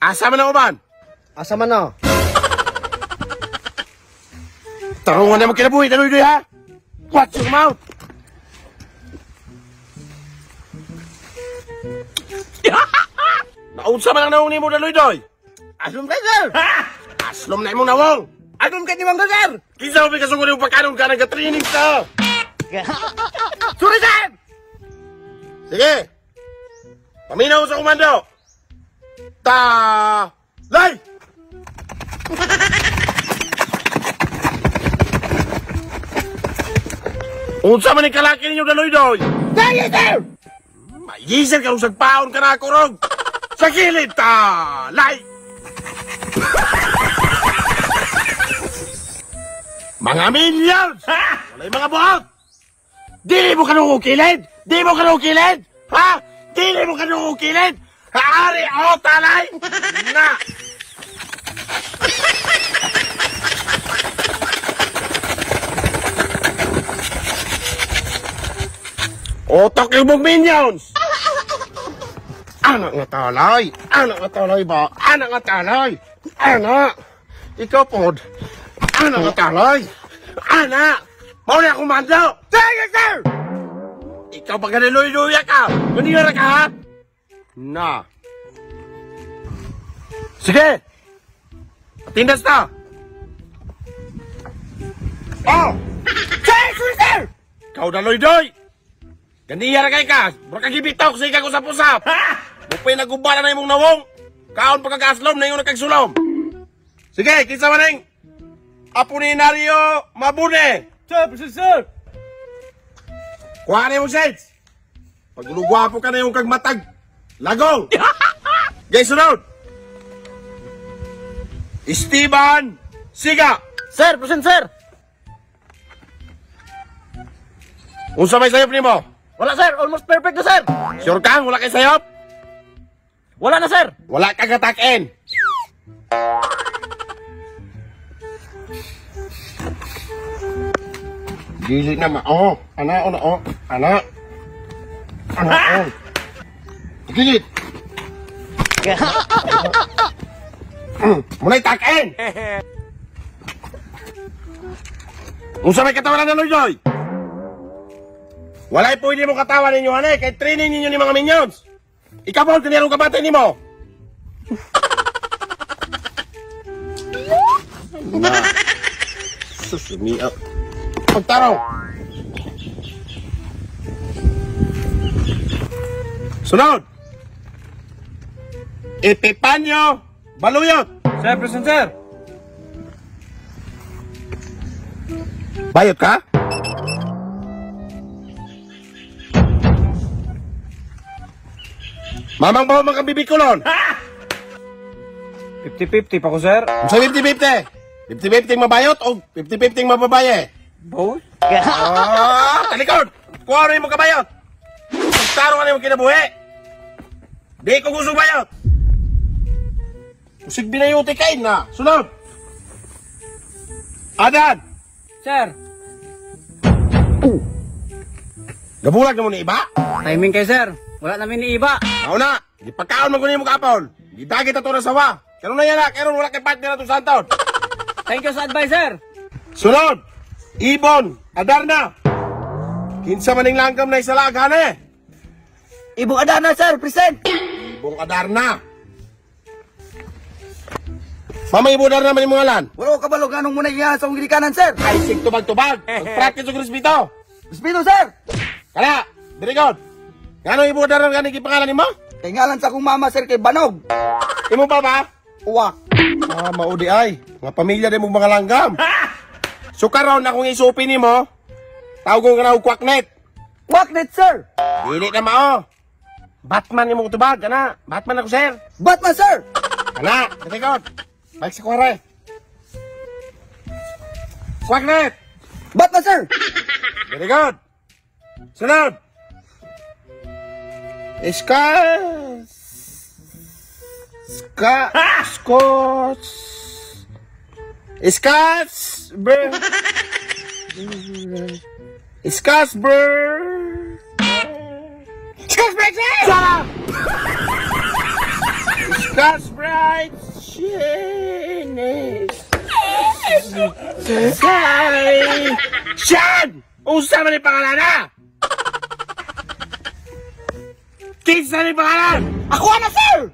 Asa man ang uban? Asa man na? Tarungan na mo kinabuhi, daloy-doy ha? Watch your mouth! Naunsa man ang nawong nimo, daloy-doy? Aslom kay sir! Aslom na imong nawong! Aslom kay nimang sir! Kinsa mo kasugod imong pagkanon ka nagka-training ta? Sorry sir! Sige! Paminaw sa komando! Ta! Lay! Unsa man ni kalaki ninyo daloy-doy? Sige sir! Magisir ka usag paon ka na kurog! Sa gilid ta! Lay! Mga millions! Wala'y mga buhok! Dili mo kanong ukilid! Di mo kanong ukilid! Ha? Dili mo kanong ukilid! Haari o talay! Na! Otok yung mong minions! Anak nga talay! Anak nga talay ba? Anak nga talay! Anak! Ikaw pod! Anak nga talay! Anak! Mao na akong mando! Sige sir! Ikaw pa ganiluy-luya ka! Ganyan ka ha? Na! Sige! Atindas ta! Oh! Sir! Sir! Sir! Ikaw daloy-doy! Ganiya ra kay ka! Mura ka gibitok sa ikaw usap-usap! Mupay nagubala na imong nawong! Kaon pagkakaslom na imong nakagsulom! Sige, kinsa man ning Apolinario Mabune! Sir! Sir! Sir! Kuha na imong shades! Pag gwapo ka na yung kagmatag, lagong! Guys, sunod! Esteban Siga! Sir! Present sir! Unsa may sayop nimo? Wala sir! Almost perfect na sir! Sure kang wala kay sayop? Wala na sir! Wala ka gatakin. Dili na mao. Ana ona o. Ana. Ana o. Gilid. Mulay takin. Unsa may katawan na Loy? Walay pwede mo katawan ninyo ane kay training ninyo ni mga minions. Ikaw ba tinirong kabate nimo? Na. Susumi. Pagtarong. Sunod. Epipanyo Baluyot. Sir, present sir! Bayot ka? Mamang ba mga bibikulon? 50-50 pa ko sir. Sa 50-50? 50-50 mabayot o 50-50 mababaye? Both? Ah, talikod! Kuha rin mo kabayot! Pagtaro ka na yung kinabuhi! Di ko gusto bayot! Usig binayuti kain na! Sunod! Adan! Sir! Gabulag na mo ni iba? Timing kay sir. Wala namin ni iba. Ako na! Di pagkaon man ko nimo kapon! Di dagit ato na sawa! Karon na yan na! Karon wala kay partner na itong santon! Thank you sa advice sir! Sunod! Ibon! Adarna! Kinsa maning langgam na isalaghan eh! Ibong Adana sir! Present! Ibong Adarna! Mama, Ibong Adarna man yung mga lan! Wala ko kabalo ganong muna iya sa akong gilikanan sir! Ay, sig tubag-tubag! Pag-practice og respeto! Respeto sir! Kala! Very good! Ngano Ibong Adarna gani gipangalan nimo? Kay ngalan sa akong mama sir kay Banog! Imo pa ba? Uwa! Ah, maudi ay. Mga pamilya din mong mga langgam. So karon akong isupi nimo, tawgon ka na og kwaknet. Waknet sir! Dili na mao. Batman imong tubag, ana. Batman ako, sir. Batman sir! Ana, very good. Balik sa kuwara. Kwaknet! Batman sir! Very good. Sunod. Iska... Ska... Scotch... Scotch... Br... Scotch... Br... Scotch... Br... Shut up! Scotch... Br... Bright Shinis. Say! Shan! Unsa man ni pangalan na? Kinsa ni pangalan? Ako na, sir!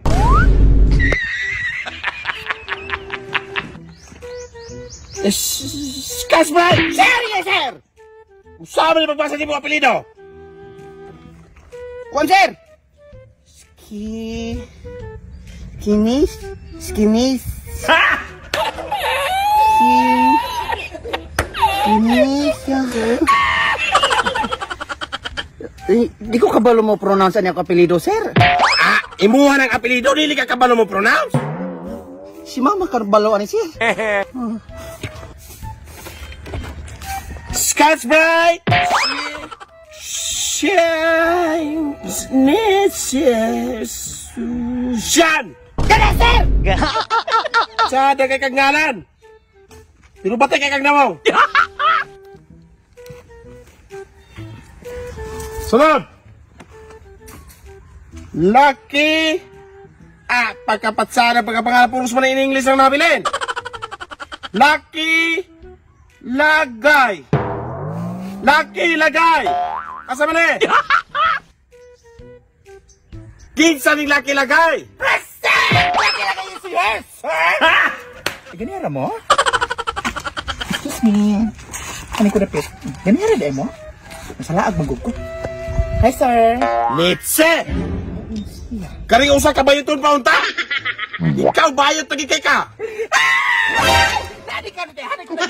Casper! Sir, yes, sir! Unsa man ni pagbasa nimo apelyido? Kuan, sir! Ski... Kinis? Skinis? Ha! Ki... Kinis? Eh, di ko kabalo mo pronounce ang apelyido, sir. Ah, imuha ng apelyido dili ka kabalo mo pronounce? Si Mama Carbalo ani sir. Scotch Brite! Shine! Shan! Kana, sir! Sada kay kag ngalan! Pero batay kay kag nawaw! Sunod! Lucky! Ah, pagkapatsara, pagkapangalan, puros mo na in English ang nabilin! Lucky! Lagay! Lucky Lagay! Asa man eh? Kinsa ning Lucky Lagay? Present! Lagi lagi yes, sir! Ha? Ganyan mo? Excuse me. Ano ko dapit? Ganyan ra mo? Masalaag magug ko. Hi, sir. Nitse! Karing usa ka bayot pa unta? Ikaw bayot tagi kay ka. Nani ka na, hani ko na.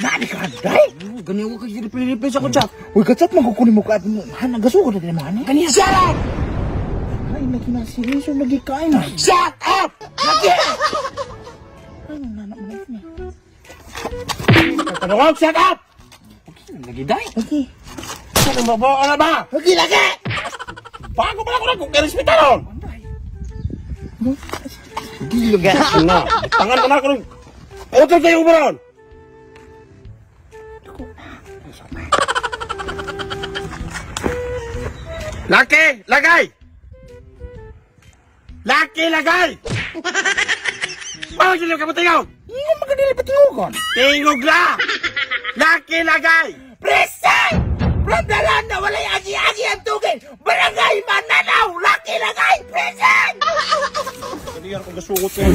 Nani ka na, day? Ganyan ko kasi Pilipinas ako chat. Uy, kachat man ko kunin mo ka at han gasuko na din mo hani. Ganyan. Shut up! Ay, lagi na si Iso lagi kain na. Shut up! Lagi. Ay, nana mo na. Tanong, shut up! Lagi day. Lagi. Ano ba ba? Ano ba? Lagi lagi. Bago pa ako na kung kerespita ron. Na, tangan na ako nung... Utol tayo mo ron! Laki! Lagay! Laki! Lagay! Bakit sila ka patingaw? Ingon magadili patingugon. Tingog la! Laki! Lagay! Present! From the land na walay agi-agi ang tugin! Barangay Mananaw! Laki lagay! Present! Kaniyar kong gasugot kayo.